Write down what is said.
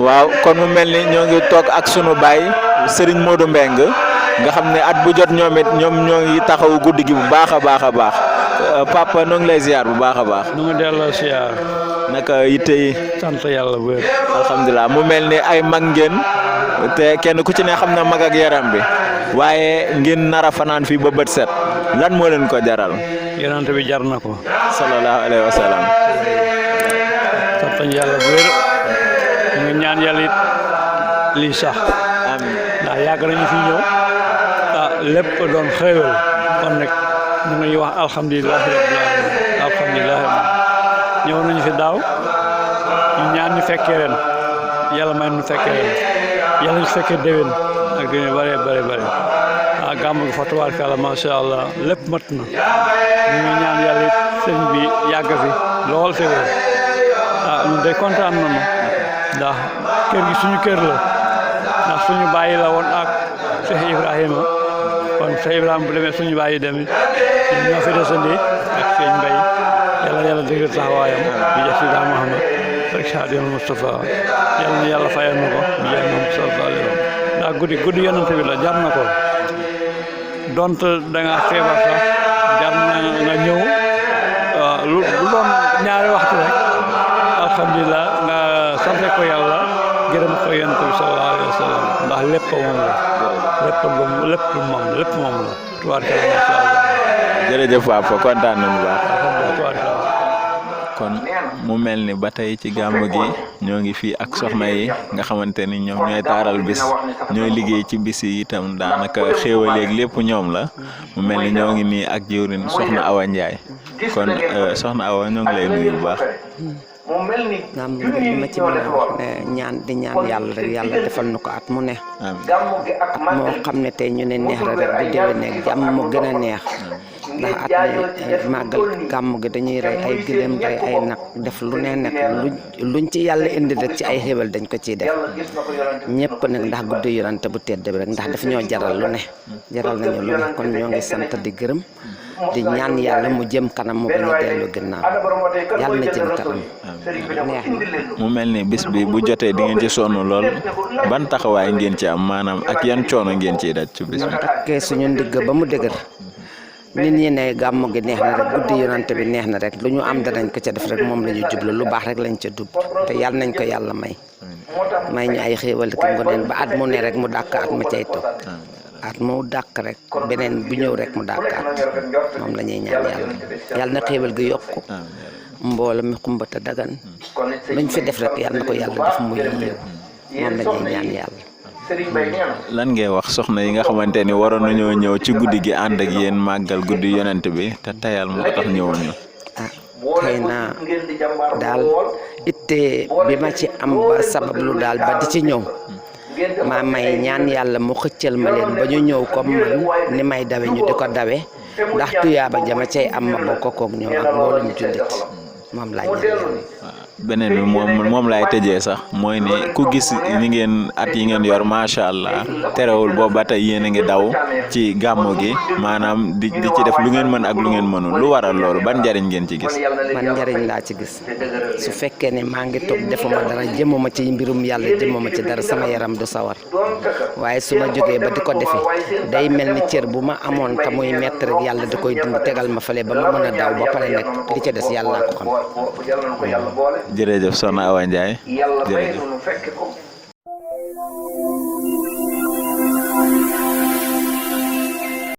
waaw kon mu mel ni ñoo ngi toog ak sunu baay Serigne Modou Mbengue nga xam ne at bu jot ñoom it ñoo ngi taxaw guddi gi bu baax a baax papa noo ngi lay ziar bu baax a baax. nu mu delloo ziar. naka yitte yi. sant yàlla bu wér. alhamdulilah mu mel ni ay mag ngeen te kenn ku ci ne xam na mag ak yaram bi waaye ngeen nar a fanaan fii ba bët set lan moo leen ko jaral. yonent bi jar na ko. sallallahu alayhi wa sallam. sant yàlla bu wér. ñu ngi ñaan yàlla it lii sax. amiin ndax yàgg nañu fi ñëw. lépp doon xéewal kon nag ñu ngi wax alhamdulilah rabbil alamin alhamdulilah ñëw nañu fi daaw ñu ñaan ñu fekkee ren yàlla may ñu fekkee ren yàlla ñu fekkee déwén ak déwén bëri gàmm gi fa tabaarkalla macha allah lépp mat na ñu ngi ñaan yàlla it sëñ bi yàgg fi lool te wér ñun day kontaan nañu ndax kër gi suñu kër la ndax suñu bàyyi la woon ak Cheikh Ibrahima kon Cheikh Ibrahima bu demee suñu bàyyi dem ñoo fi desandi ak sëñ Mbay yàlla dëggal taxawaayam bi jeex si daa Muhammad ak Xaadimu Mustafa yàlla fayal na ko bi jeex moom sallallahu alayhi wa sallam ndax guddi yonent bi la jar na ko donte da nga feebar sax jar na nga ñëw lu doon ñaari waxtu rek alhamdulilah nga sante ko yàlla gërëm ko yonent bi sallallahu alayhi wa sallam ndax lépp moom la lépp moom la tubaarkalla macha allah. jërëjëf papa kontaan nañu bu baax. kon mu mel ni ba tey ci gàmm gi ñoo ngi fii ak soxna yi nga xamante ni ñoom ñooy taaral bis ñooy liggéey ci bis yi itam daanaka xéewaleeg lépp ñoom la mu mel ni ñoo ngi nii ak jëwrin soxna Awa Ndiaye kon soxna Awa ñoo ngi lay nuyu bu baax. gàmm gi li ma ci mën a wax ñaan di ñaan yàlla rek yàlla defal na ko at mu ne at moo xam ne tey ñu ne neex la rek bu déwénee jàmm mu gën a neex ndax at mi màggal gàmm gi dañuy rey ay gëléem rey ay nag def lu ne nekk luñ ci yàlla indi rek ci ay xéwal dañ ko ciy def ñëpp nag ndax guddi yonante bu tedd bi rek ndax daf ñoo jaral lu ne jaral nañu lu ne kon ñoo ngi sant di gërëm di ñaan yàlla mu jëm kanam mu bañ a dellu ginnaaw yàlla na jëm kanam neex mu mel ni bis bi bu jotee di ngeen ci sonn lool ban taxawaay ngeen ci am maanaam ak yan coono ngeen ciy daj ci bis bi. takkee suñu ndigg ba mu dëgër nit ñi ne gàmmu gi neex na rek guddi yonante bi neex na rek lu ñu am danañ ko ca def rek moom la ñu jublu lu baax rek lañ ca dub te yàlla nañ ko yàlla may ñu ay xéewal ki ngoneen ba at mu ne rek mu dàkk at ma cay toog at mu dàkk rek beneen bu ñëw rek mu dàkkaat moom la ñuy ñaan yàlla na xéewal gi yokku mbooloo mi xumbata dagan luñ fi def rek yàlla na ko yàlla def muy yiw moom la ñuy ñaan yàlla. lan ngay wax soxna yi nga xamante ni waroon nañoo ñëw ci guddi gi ànd ak yéen màggal guddi yonent bi te tayal moo tax ñëwoon ñu. xëy na daal itte bi ma ci am ba sabablu daal ba di ci ñëw maa may ñaan yàlla mu xëccal ma leen ba ñu ñëw comme man ni may dawe ñu di ko dawe ndax tuyaaba jama cay am ma bokk koog ñoom ak mboolum jullit moom laa ñaan yàlla. beneen bi moom laay tëjee sax mooy ni ku gis ni ngeen at yi ngeen yor macha allah terewul boobu ba tey yéen a ngi daw ci gàmmu gi maanaam di ci def lu ngeen mën ak lu ngeen mënul lu waral loolu ban njariñ ngeen ci gis. man njariñ laa ci gis su fekkee ne maa ngi toog defuma dara jëmuma ci mbirum yàlla jëmuma ci dara sama yaram du sawar waaye su ma jógee ba di ko defe day mel ni cër bu ma amoon te muy mett rek yàlla di koy dund tegal ma fale ba ma mën a daw ba pare nag li ca des yàlla ko xam. jërëjëf soxna Awa Ndiaye jërëjëf.